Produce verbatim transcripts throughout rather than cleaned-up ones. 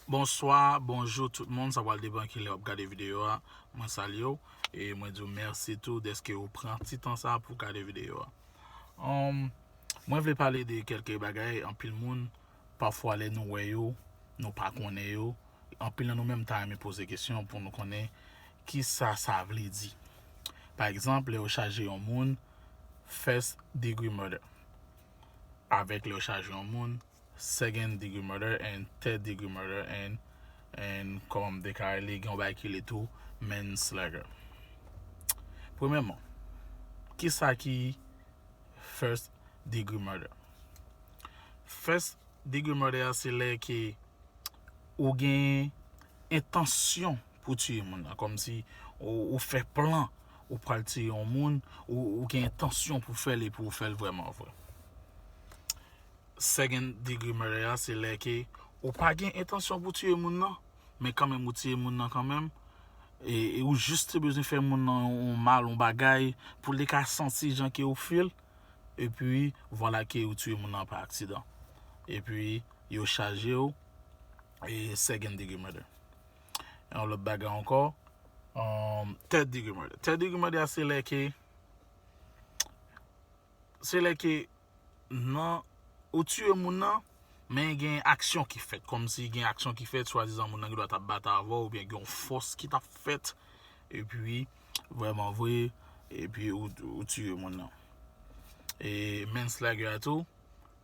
Bonswa, bonjou tout moun, sa pral depann kilè w ap gade videyo a. Mwen salye w e mwen di w mèsi tou dèske ou pran ti tan sa pou w gade videyo a. Um, mwen vle pale de kèlke bagay, anpil moun, pafwa lè nou wè yo, nou pa konnen yo. Anpil nan nou menm ta renmen poze kesyon pou nou konnen kisa sa vle di. Pa egzanp, lè yo chaje yon moun first degree murder, avèk lè yo chaje yon moun second degree murder and third degree murder and and kòman m te ka rele, gen yon bagay ki rele tou manslaughter. Premyèman, kisa ki first degree murder? First degree murder a se lè ke ou gen entansyon pou tiye moun nan, kòmsi ou, ou fè plan, ou pral tiye yon moun, ou, ou gen entansyon pou fè l epi ou fè l vrèman vre. Second degree murder a se lè ke ou pa gen entansyon pou tiye moun nan, men kanmenm ou tiye moun nan kanmenm, e, e ou jis te bezwen fè moun nan yon mal, yon bagay, pou li ka santi jan ke ou feel, epi vwala ke ou tiye moun nan pa aksidan. Epi yo chaje w e second degree murder. Yon lòt bagay ankò, um, third degree murder. Third degree murder a se lè ke se lè ke nan ou tiye moun nan, men gen aksyon ki fèt, kòmsi gen aksyon ki fèt, swadizan moun nan gen dwa t ap batay avè w, oubyen gen yon fòs ki t ap fèt, epi vrèman vre, epi ou, ou tiye moun nan. E manslaughter a tou,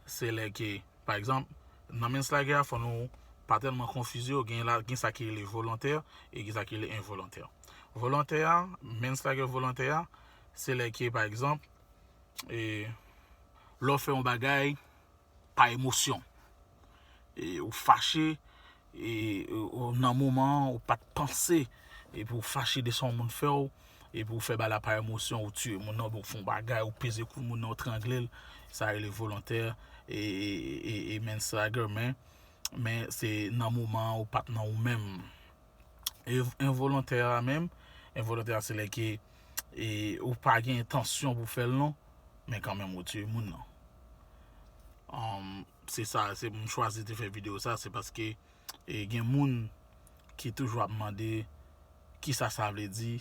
se lè ke, pa egzanp, nan manslaughter a, fò nou pa tèlman konfize yo, gen la, gen sa ki rele volontè e gen sa ki rele envolontè. Volontè a, manslaughter volontè a, se lè ke, pa egzanp, e, lè w fè yon bagay pa emosyon, e, ou fache, e, ou, nan moman an, ou pa t panse, epi ou fache de sa yon moun fè w, epi ou fè bagay la pa emosyon, ou tiye moun nan, oubyen ou fè yon bagay, ou peze kou moun nan, ou trangle l, sa rele volontè, e, e, e, e manslaughter, men, men se nan moman an, ou pa t nan ou menm. E envolontè a menm, envolontè a se lè ke, e, ou pa gen entansyon pou fè l non, men kanmenm ou tiye moun nan. Um, se sa, se m chwazi te fè videyo sa, se paske, e, gen moun ki toujou ap mande kisa sa vle di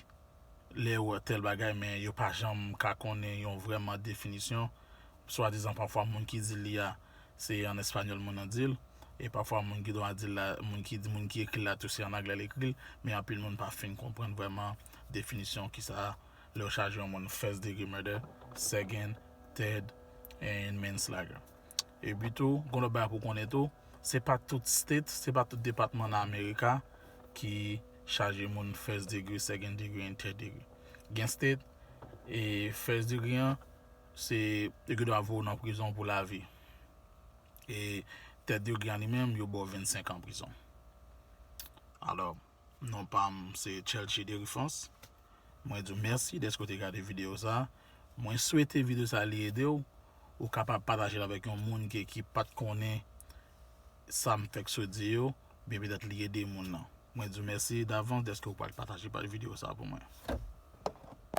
lè yo wè tèl bagay, men yo pa janm ka konnen yon vrèman definisyon. Swadizan pafwa moun ki di li a, se an espanyòl moun nan di l, e pafwa moun ki dwa di l la, moun ki di, moun ki ekri l la tou, se an anglè l ekri l, men anpil moun pa fin konprann vrèman definisyon kisa lè yo chaje yon moun first degree murder, second, third, and manslaughter. Epi tou, gen lòt bagay pou konnen tou, se pa tout state, se pa tout depatman nan Amerika ki chaje moun first degree, second degree, and third degree. Gen state, e first degree an, se, yo gen dwa voye w nan prizon pou lavi. E third degree an li menm, yo ba w vennsenk an prizon. Alò, non pa m, se Chelsea Derifrance. Mwen di w mèsi dèske w te gade videyo sa. Mwen swete videyo sa li ede w. Ou kapab pataje l avèk yon moun ki, ki pa t konnen sa m fèk sot di yo, byen petèt li ede moun nan. Mwen di w mèsi davans dèske w pral pataje pa videyo sa pou mwen.